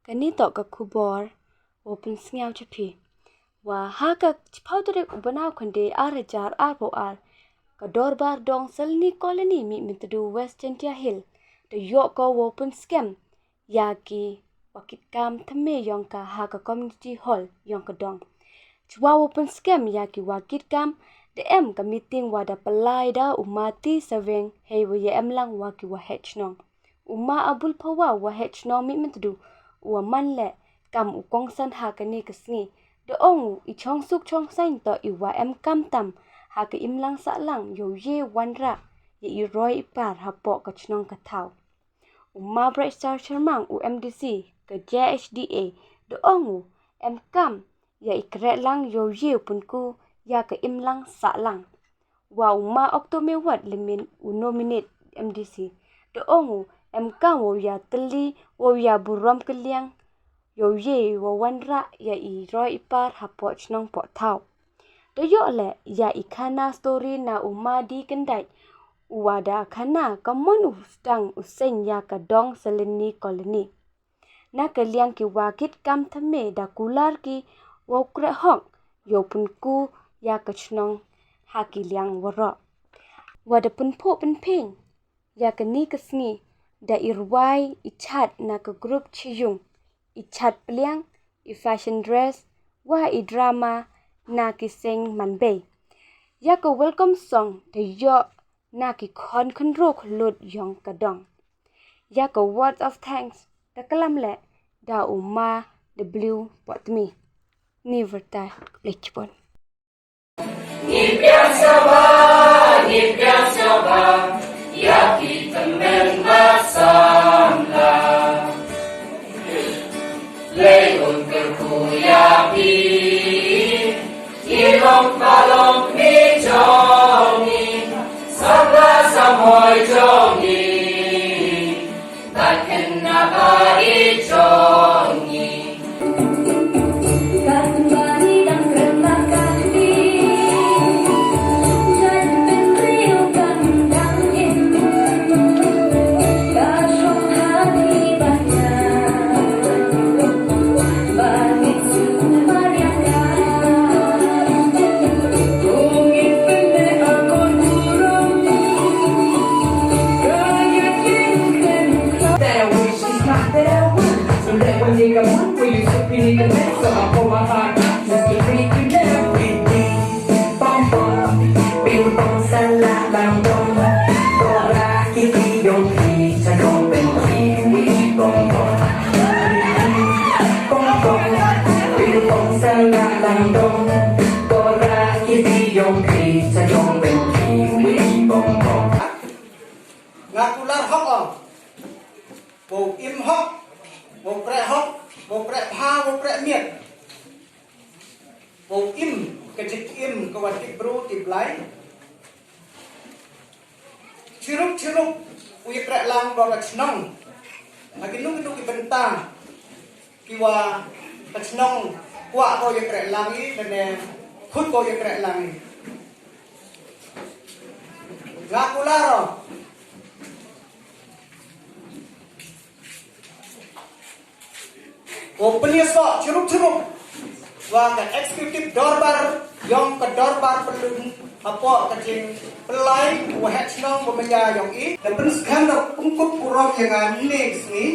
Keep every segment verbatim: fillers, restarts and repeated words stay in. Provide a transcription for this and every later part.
Kane toh ka khubor wow pynsngew cha phi. Wa ha ka chiphaw tarik u bnai khyndai ar hajar arphaw ar, ka dorbar dong Salini Colony Mihmyntdu West Jaintia Hills da yoh ko wow pynskhem ya ki wa kit kam thymme yong ka ha ka community hall yong ka dong. Chwa wow pynskhem ya ki wa kit kam, da em ka meeting wa da pynlai da u Ma T. Saveng hei wa ya em lang wa ki wa heh chnong. U Ma Abul Phawa wa heh chnong Mihmyntdu u wa man leh kam u kongsan ha kane ka sngi, da ong u i chongsuk chongsaiñ toh i wa em kam tam ha ka imlang sahlang yow ye wanrah ya i roi i par hapoh ka chnong ka thaw. U Ma Brightstar Sharmang u M D C ka J H D A da ong u em kam ya i kreh lang yow ye u pynku ya ka imlang sahlang. Wa u Ma Okto Mewat Lymin u nominate M D C da ong u em kam wow ya tylli wow ya burom kylliang yow ye wow wanrah ya i roi i par hapoh chnong poh thaw. Da yoh leh ya i khana story na u Ma D. Kyndait u wa da khana ka mon u sdang u seng ya ka dong Salini Colony. Na ka liang ki wa kit kam thymme da kular ki wow kreh hok yow pynku ya ka chnong ha ki liang waroh. Wa da pynphuh pynphieng ya kane ka sngi da i rwai i chat na ka group chiyung, i chat pliang, i fashion dress wa i drama na ki seng manbei. Ya ka welcome song da yoh na ki khon khynroo khyllood yong ka dong. Ya ka word of thanks da klam leh da u Ma W. Potmi. Ni verta kplik chipon. Ni piang siapa, ni piang siapa, ya ki temen basam la. Lei un kyrkhu ïa phi, i long ba long mi jong ngi, samla samoi jong ngi, bad khynnah ba ïeit jong ngi. Nga kular hok o. Wow im hok, wow kreh hok, wow kreh bha, wow kreh miat. Wow im ka jingim ka wa tip bru tip blai. Chirup chirup u ïa kreh lang ba ka chnong. Ha kino kino ki bynta ki wa ka chnong kwah ko ïa kreh lang i, lane khut ko ïa kreh lang i. Nga kular o. Ko pynïasoh chirup chirup wa ka executive dorbar yong ka dorbar pynlong hapoh ka jingpynlai wa heh chnong wa maya yong i. Da pynskhem da pynkup burom ïa nga ne sngi.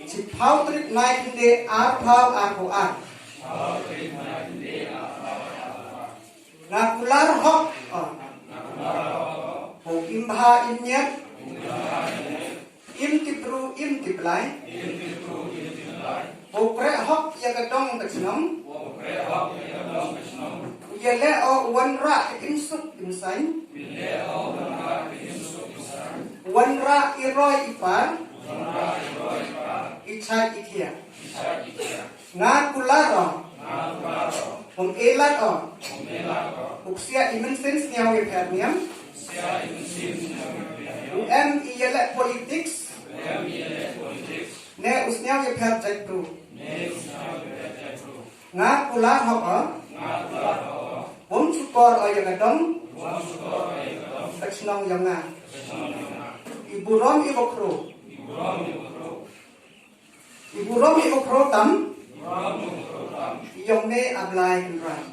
Chiphaw tarik nai khyndai arphaw arphaw ar. Nga kular hok o. Wow im bha im miat. Im tip bru im tip blai. Wow kreh hok ïa ka dong ka chnong. Ïa leh o wanrah im suk im saiñ. Wanrah i roi i par. I chait i thiah. Nga kular o. Hom elat o. U ksiah i mynsiem sniaw ïa pher niam. U em i ïa leh politics. Ne u sniaw ïa pher jait bru. Nga kular hok o. Bym sukor o ïa ka dong. Ka chnong ïa nga. I burom i wa khru. Ngi burom ïa u khraw tam. Ïong me A Blai Kynrad.